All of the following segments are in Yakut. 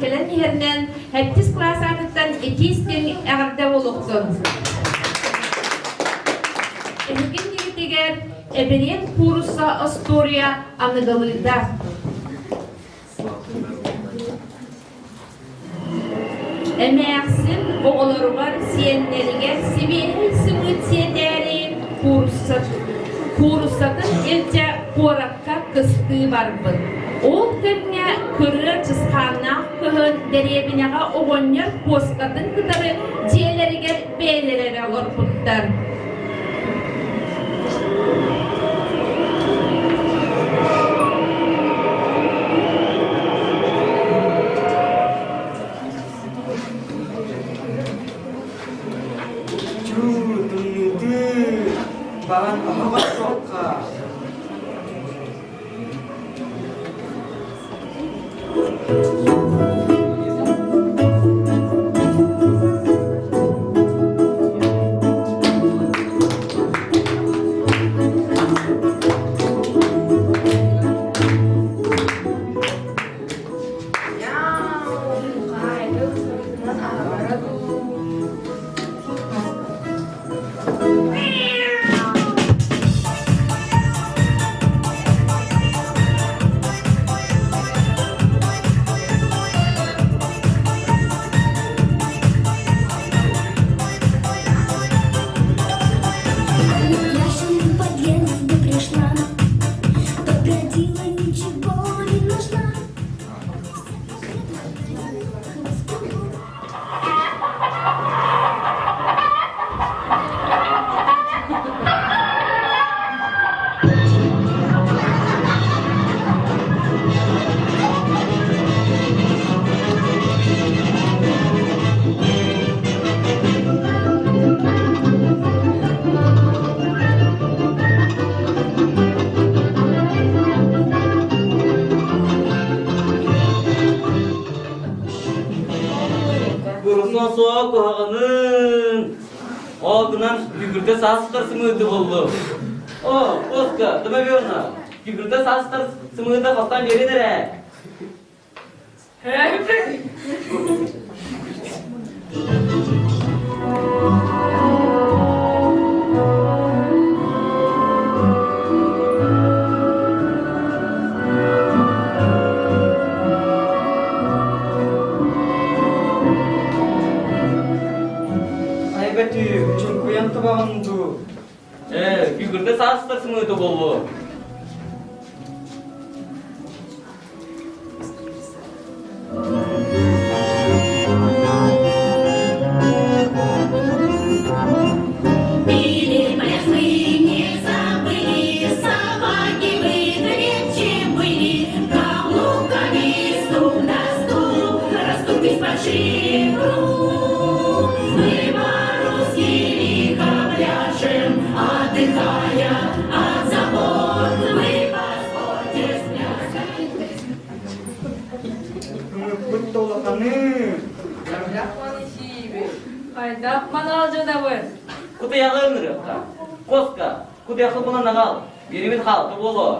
кэлэн иһэринэн сэттис кылаас аатыттан итии-истиҥ эҕэрдэ буолуохтун. Эһигин дьиҥитигэр Эбириэн куурусса остуоруйа аныгылыыта. Эмээхсин оҕолоругар, сиэннэригэр сибиэһэй сымыыт сиэтээри кууруссатын илдьэ куоракка кыстыы барбыт. Ол кэмҥэ кырыа чысхааннаах кыһын дэриэбинэҕэ оҕонньор куоскатын кытары дьиэлэригэр бэйэлэрэ эрэ олорбуттар. Чуу, тымныытыы, баҕан оһоҕос суохха. К подъезду пришла, побродила, ничего не нашла. Курусон суох куһаҕанын. Ол гынан күкүрдэ саастар сымыыты буллум. О, Коска, домовёна, күкүрдэ саастар сымыыта хостон биэрин эрэ. Айбэтүү, чуҥкуйан табаҕын дуу? Ээ, күкүрдэ саастар сымыыта буолуо. Или мы не забыли, собаки мы крепче были, каблуками стук на стук, расступись больших круг. Мы по-русски лихо пляшем, отдыхая от забот. Мы по спорте с Ымыппыт долаханы. Хайдах манаалдьынабын? Кутуйаҕы ыҥырыахха. Коска, кутуйахы булан аҕал. Биримин хаалты буолуо.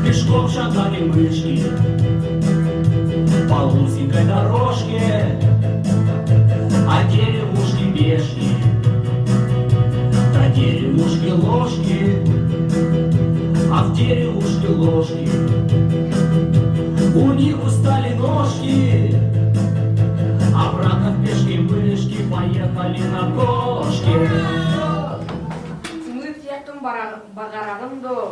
Пешком шагали мышки по узенькой дорожке, а деревушки пешки, да деревушки ложки, а в деревушке ложки. У них устали ножки, обратно в пешки-мышки поехали на кошке. Сымыыт сиэхтин баҕараҕын дуо?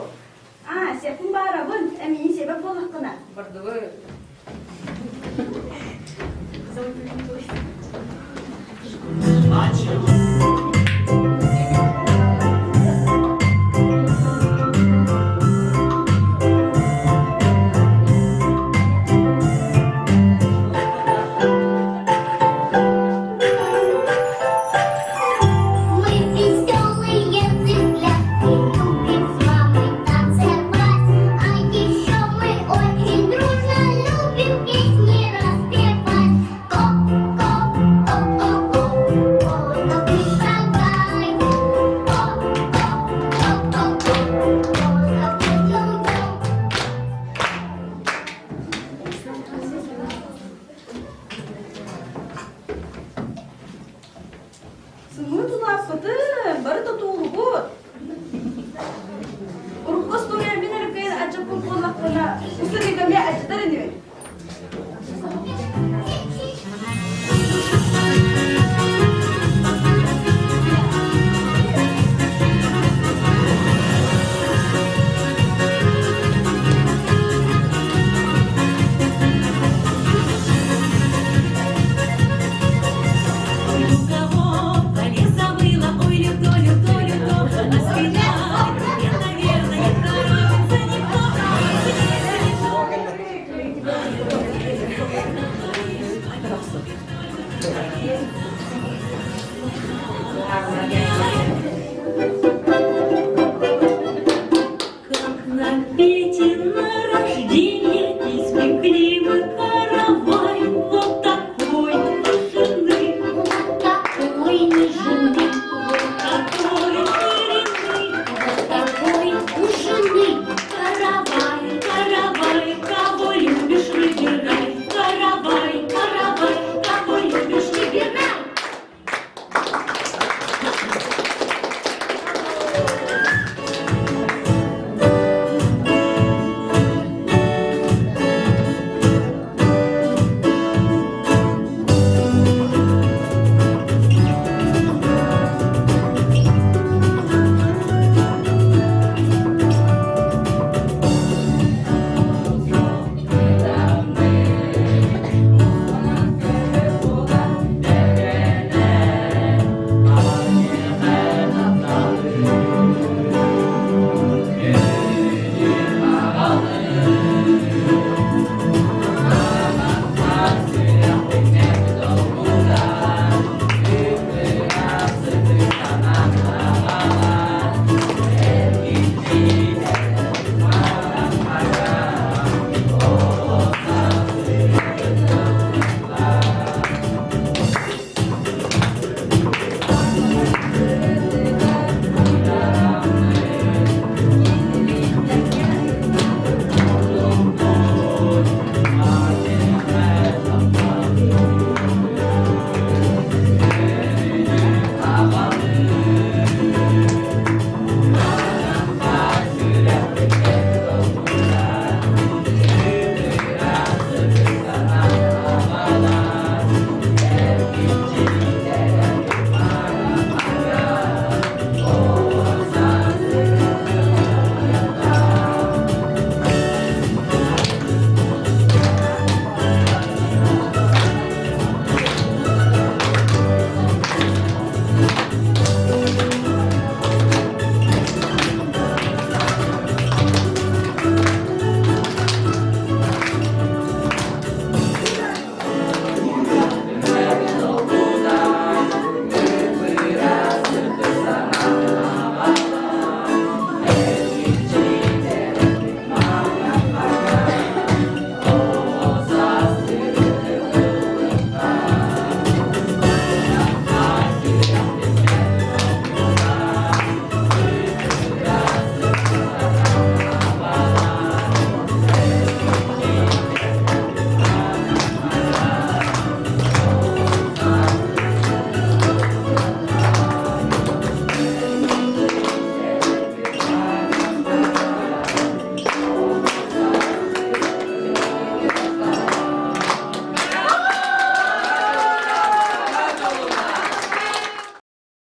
Аа, сиэхпин баарабын, эмиий сиэбэт буоллаххына. Бардыбыт. Мы веселые цыплята, любим с мамой танцевать, а еще мы очень дружно любим песни распевать. Ко-ко-ко-ко-ко, только ты шагай. Онна усу дигаме ачтар инибин.